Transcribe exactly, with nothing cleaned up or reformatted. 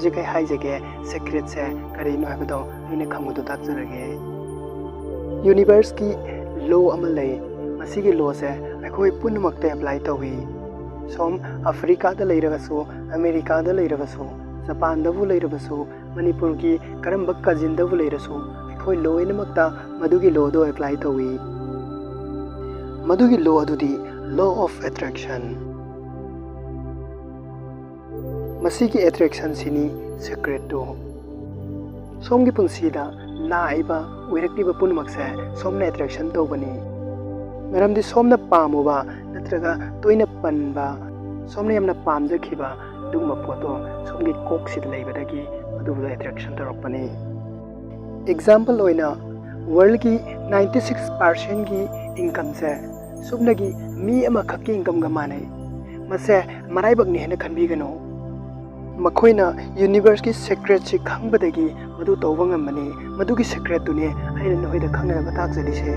ꯍꯧꯖꯤꯛ ꯑꯩ ꯍꯥꯏꯖꯒꯦ, ꯁꯦꯀ꯭ꯔꯦꯠꯁꯦ ꯀꯔꯤꯅꯣ ꯍꯥꯏꯕꯗꯣ ꯑꯩꯅ ꯈꯪꯕꯗꯨ ꯇꯥꯛꯆꯔꯒꯦ꯫ ꯌꯨꯅꯤꯚꯔꯁꯀꯤ ꯂꯣ ꯑꯃ ꯂꯩ꯫ ꯃꯁꯤꯒꯤ ꯂꯣꯁꯦ ꯑꯩꯈꯣꯏ ꯄꯨꯝꯅꯃꯛꯇ ꯑꯦꯄ꯭ꯂꯥꯏ ꯇꯧꯏ꯫ ꯁꯣꯝ ꯑꯐ꯭ꯔꯤꯀꯥꯗ ꯂꯩꯔꯒꯁꯨ, ꯑꯃꯦꯔꯤꯀꯥꯗ ꯂꯩꯔꯒꯁꯨ, ꯖꯄꯥꯟꯗꯕꯨ ꯂꯩꯔꯕꯁꯨ, ꯃꯅꯤꯄꯨꯔꯒꯤ ꯀꯔꯝꯕ ꯀꯖꯤꯟꯗꯕꯨ ꯂꯩꯔꯁꯨ, ꯑꯩꯈꯣꯏ ꯂꯣꯏꯅꯃꯛꯇ ꯃꯗꯨꯒꯤ ꯂꯣꯗꯣ ꯑꯦꯄ꯭ꯂꯥꯏ ꯇꯧꯏ꯫ ꯃꯗꯨꯒꯤ ꯂꯣ ꯑꯗꯨꯗꯤ law of attraction꯫ ꯃꯁꯤꯒꯤ ꯑꯦꯇ꯭ꯔꯦꯛꯁꯟꯁꯤꯅꯤ ꯁꯦꯀ꯭ꯔꯦꯠꯇꯨ꯫ ꯁꯣꯝꯒꯤ ꯄꯨꯟꯁꯤꯗ ꯂꯥꯛꯏꯕ, ꯑꯣꯏꯔꯛꯂꯤꯕ ꯄꯨꯝꯅꯃꯛꯁꯦ ꯁꯣꯝꯅ ꯑꯦꯇ꯭ꯔꯦꯛꯁꯟ ꯇꯧꯕꯅꯤ꯫ ꯃꯔꯝꯗꯤ ꯁꯣꯝꯅ ꯄꯥꯝꯃꯨꯕ ꯅꯠꯇ꯭ꯔꯒ ꯇꯣꯏꯅ ꯄꯟꯕ, ꯁꯣꯝꯅ ꯌꯥꯝꯅ ꯄꯥꯝꯖꯈꯤꯕ ꯑꯗꯨꯒꯨꯝꯕ ꯄꯣꯠꯇꯣ ꯁꯣꯝꯒꯤ ꯀꯣꯛꯁꯤꯗ ꯂꯩꯕꯗꯒꯤ ꯃꯗꯨꯕꯨꯗ ꯑꯦꯇ꯭ꯔꯦꯛꯁꯟ ꯇꯧꯔꯛꯄꯅꯤ꯫ ꯑꯦꯛꯖꯥꯝꯄꯜ ꯑꯣꯏꯅ, ꯋꯥꯔꯜꯒꯤ ninety six percentꯒꯤ ꯏꯟꯀꯝꯁꯦ ꯁꯨꯞꯅꯒꯤ ꯃꯤ ꯑꯃꯈꯛꯀꯤ ꯏꯟꯀꯝꯒ ꯃꯥꯟꯅꯩ꯫ ꯃꯁꯦ ꯃꯔꯥꯏꯕꯛꯅꯤ ꯍꯥꯏꯅ ꯈꯟꯕꯤꯒꯅꯨ꯫ ꯃꯈꯣꯏꯅ ꯌꯨꯅꯤꯚꯔꯁꯀꯤ ꯁꯦꯀ꯭ꯔꯦꯠꯁꯤ ꯈꯪꯕꯗꯒꯤ ꯃꯗꯨ ꯇꯧꯕ ꯉꯝꯕꯅꯤ꯫ ꯃꯗꯨꯒꯤ ꯁꯦꯀ꯭ꯔꯦꯠꯇꯨꯅꯤ ꯑꯩꯅ ꯅꯈꯣꯏꯗ ꯈꯪꯅꯅꯕ ꯇꯥꯛꯆꯔꯤꯁꯦ꯫